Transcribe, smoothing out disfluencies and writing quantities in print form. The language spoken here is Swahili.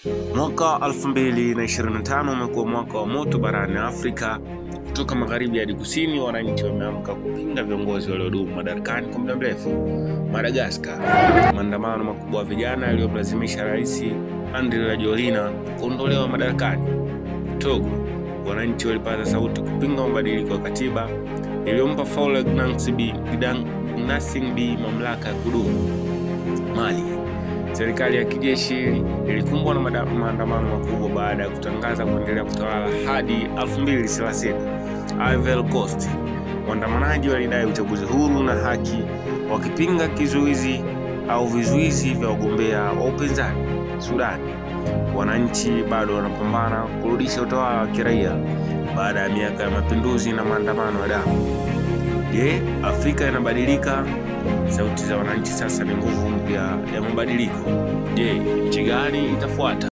Mwaka 2025 umekuwa mwaka wa moto barani Afrika. Kutoka magharibi hadi kusini, wananchi wameamka kupinga viongozi waliodumu madarakani kwa muda mrefu. Madagascar, maandamano makubwa ya vijana yaliyomlazimisha Rais Andry Rajoelina kuondolewa madarakani. Togo, wananchi walipaza sauti kupinga mabadiliko ya katiba iliyompa Faure Gnassingbé mamlaka ya kudumu. Mali, serikali ya kijeshi ilikumbwa na maandamano makubwa baada ya kutangaza kuendelea kutawala hadi 2030. Ivory Coast, waandamanaji walidai uchaguzi huru na haki, wakipinga kizuizi au vizuizi vya wagombea wa upinzani. Sudan, wananchi bado wanapambana kurudisha utawala wa kiraia baada ya miaka ya mapinduzi na maandamano ya damu. Je, Afrika inabadilika? Sauti za wananchi sasa ni nguvu mpya ya mabadiliko. Je, nchi gani itafuata?